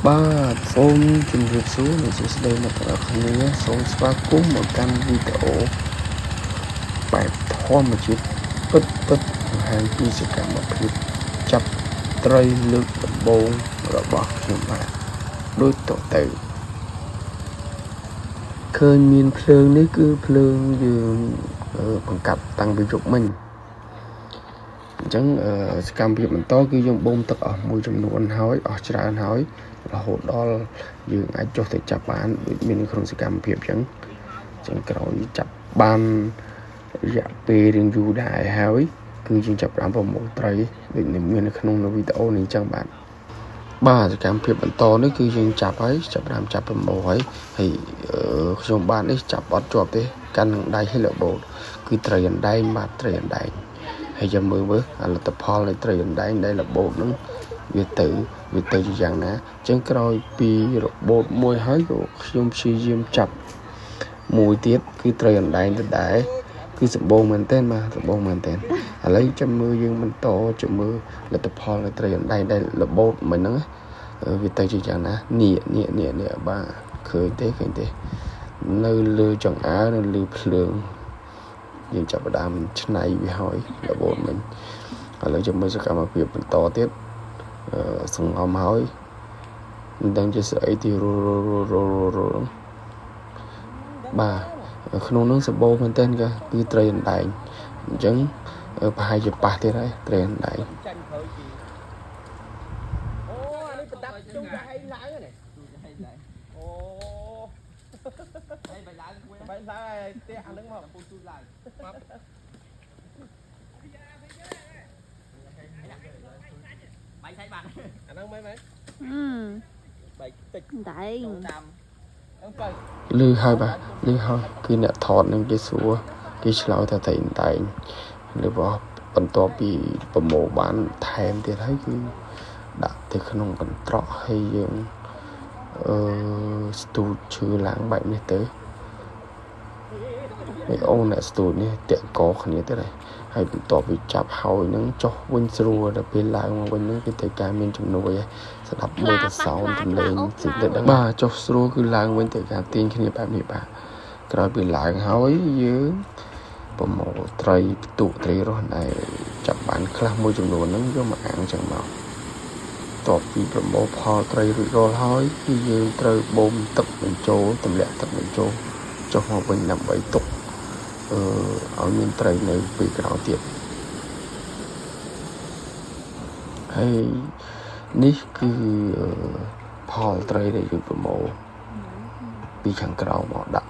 បាទសូមជម្រាបសួរនិងសួស្តីអ្នកទាំងអស់គ្នាសូមស្វាគមន៍មកកាន់វីដេអូបែបធម្មជាតិពិតពិតបង្ហាញពីសកម្មភាពចាប់ត្រីលើកដំបូងរបស់ខ្ញុំបាទដូចតទៅឃើញមានភ្លើងនេះគឺភ្លើងយើងបង្កាត់តាំងពីយប់មិញអញ្ចឹងសកម្មភាពបន្តគឺយើងបូមទឹកអស់មួយចំនួនហើយអស់ច្រើនហើយរហូតដល់យើងអាចចុះទៅចាប់បានដូចមានក្នុងសកម្មភាពអញ្ចឹងអញ្ចឹងក្រោយចាប់បានរយៈពេលរៀងយូរដែរហើយគឺយើងចាប់ផ្ដើមប្រមូលត្រីដូចមាននៅក្នុងវីដេអូនេះអញ្ចឹងបាទបាទសកម្មភាពបន្តនេះគឺយើងចាប់ហើយចាប់ផ្ដើមចាប់ប្រមូលហើយហើយខ្ញុំបាទនេះចាប់អត់ជាប់ទេកាន់នឹងដៃហិលបូតគឺត្រីអណ្ដែងបាទត្រីអណ្ដែងហើយចាំមើលមើលអាលទ្ធផលនៃត្រីអណ្ដែងដែលរបូតហ្នឹងវាទៅជាយ៉ាងណាអញ្ចឹងក្រោយពីរបូតមួយហើយក៏ខ្ញុំព្យាយាមចាប់មួយទៀតគឺត្រីអណ្ដែងទៅដែរគឺសម្បូរមែនទែនបាទសម្បូរមែនទែនឥឡូវចាំមើលយើងបន្តចាំមើលលទ្ធផលនៃត្រីអណ្ដែងដែលរបូតមិញហ្នឹងវាទៅជាយ៉ាងណានេះនេះនេះនេះបាទឃើញទេឃើញទេនៅលើចង្អើរនៅលើភ្លើងយើងចាប់ផ្ដើមឆ្នៃវាហើយរបូតមិញឥឡូវចាំមើលសកម្មភាពបន្តទៀតអឺសង្ងំហើយមិនដឹងជាស្អីទីររររររបាទក្នុងនោះសម្បូរមែនទែនកាគឺត្រីអណ្ដែងអញ្ចឹងប្រហែលជាប៉ះទៀតហើយត្រីអណ្ដែង ចាញ់ក្រោយពីអូអានេះប្រដាប់ជុំតែឯងឡើងនេះអូ ហើយបាយឡើងមួយ បែរឡើងផ្ទះអានឹងមក ពូទូឡើងបាយសាច់បាត់ អានឹងមិនមែន អឺ បែកតិច ដែង ចូលតាម ហ្នឹងបើ លឺហើយបាទលឺហើយគឺអ្នកថតនឹងគេសួរគេឆ្លើយថាត្រីអណ្ដែងរបស់បន្ទាប់ពីប្រមូលបានថែមទៀតហើយគឺដាក់ទៅក្នុងកន្ត្រកហើយយើងអឺស្ទូចឈើឡើងបែបនេះទៅហើយអូអ្នកស្ទូចនេះតាក់កគ្នាទៀតហើយហើយបន្ទាប់ពីចាប់ហើយនឹងចុះវិញស្រួលដល់ពេលឡើងមកវិញនឹងគឺត្រូវការមានជំនួយហើយស្ដាប់មើលទៅសោនទំលេងសិទៅដឹងបាទចុះស្រួលគឺឡើងវិញត្រូវការទាញគ្នាបែបនេះបាទក្រោយពីឡើងហើយយើងប្រមូលត្រីផ្ទុកត្រីរស់ដែលចាប់បានខ្លះមួយចំនួនហ្នឹងយកមកអាំងចឹងមកតបពីប្រមូលផលត្រីរួចរាល់ហើយគឺយើងត្រូវបូមទឹកបញ្ចូលទម្លាក់ទឹកបញ្ចូលចុះមកវិញដើម្បីទុកអឺឲ្យមានត្រីនៅពេលក្រោយទៀតហើយនេះគឺផលត្រីដែលយើងប្រមូលពីខាងក្រៅមកដាក់